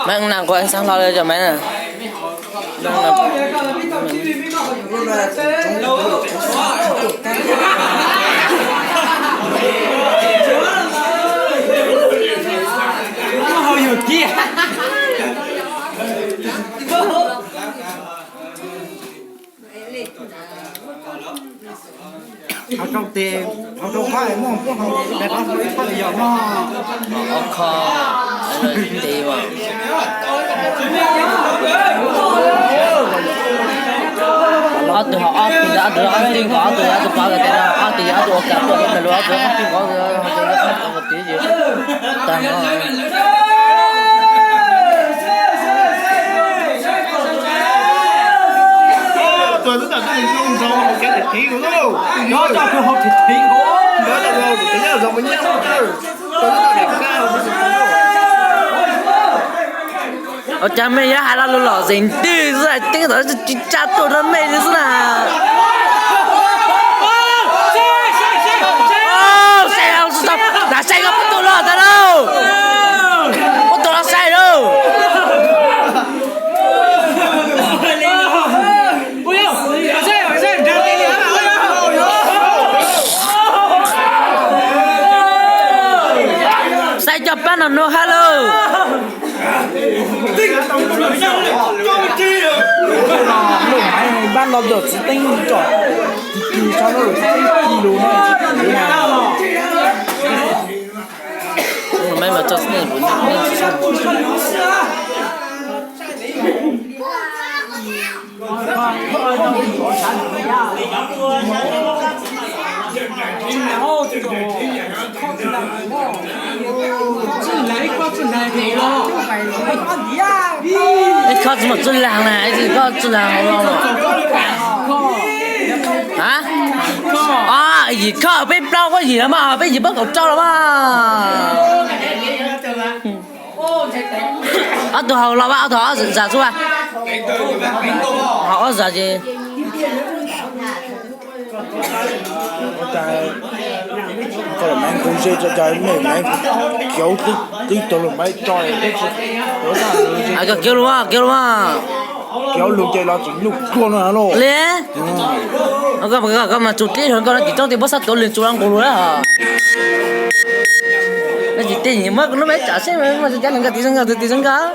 Maiv, nag kuv ib xaab hlo li cov maiv na. Hauv rau tes, hauv rau qab muaj pub hauv tes qab hauv ib qho yog no. Ob qho tes mas. Ob tug ho ob tug, ob tug ob tug nkaus, ob tug ob tug pov tes no, ob tug ob tug ua kam tuaj, ob tug ob tug ob tug nkaus, tag no. Ua cas mej yuav hais lo lus lom zem twg xwb, ceeb toom tsis tsa tuaj rau mej li xwb na. Saib, saib koj puab tus los tag lauj, puab tus los saib lauj. Saib coj pab no nug hab lauj. Lub maiv npab los yog txiv teeb tsom, tis tis tso lub txiv teeb tis lus no tsis pum na. Maiv mas tso txiv teeb pum ne. Ib khob tsis muaj txuj laag na, ib txwm khob txuj laag hauv los. Ha? Yim khob peb plaub khob yim los mas, peb yim peb kaum rau los mas. Ob tug haus los mas, ob tug haus ob zam xwb mas. Haus ob zam ces. Koj los maiv nqus ze tso, cas mej maiv kiav qwb tau los maiv tso. Koj kiav lug, kiav lug. Kiav lug ces los tseem luj pluag no lauj. Li. Koj mas tsum dleb hlo, koj no tim roob tim pob xab tuav lwg tsum los nqus lug lawm. Tsis tej muab kuv lub maiv tsam seb muaj cov neeg nkag tim zoo nkag, tim zoo nkag.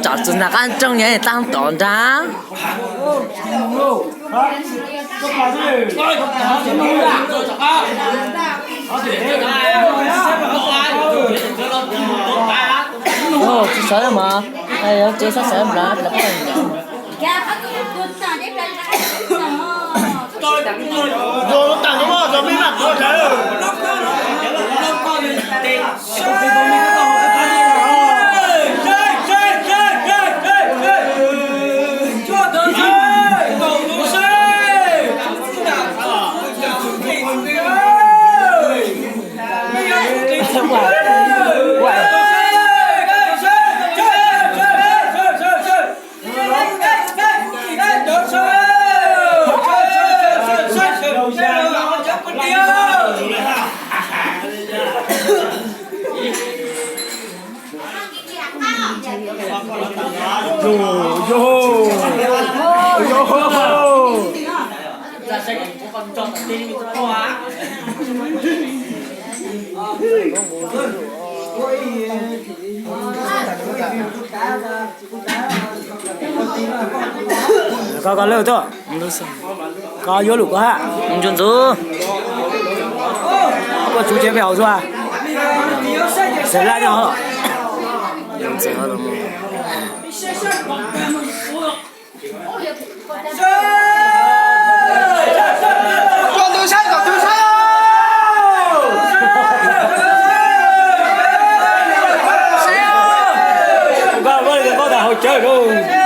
Tsam txug nag qab rooj nyob tag tom nrag. Tsis sawv mas, tsis sawv sawv nplawg poj niam. Koj, koj lawj tuaj. Koj yuav lus koj hab. Ntsuag ntxuv. Koj tsuv tsev pem hauv xwb. Xav laj no. Koj, koj tas hauv tsawb lauj.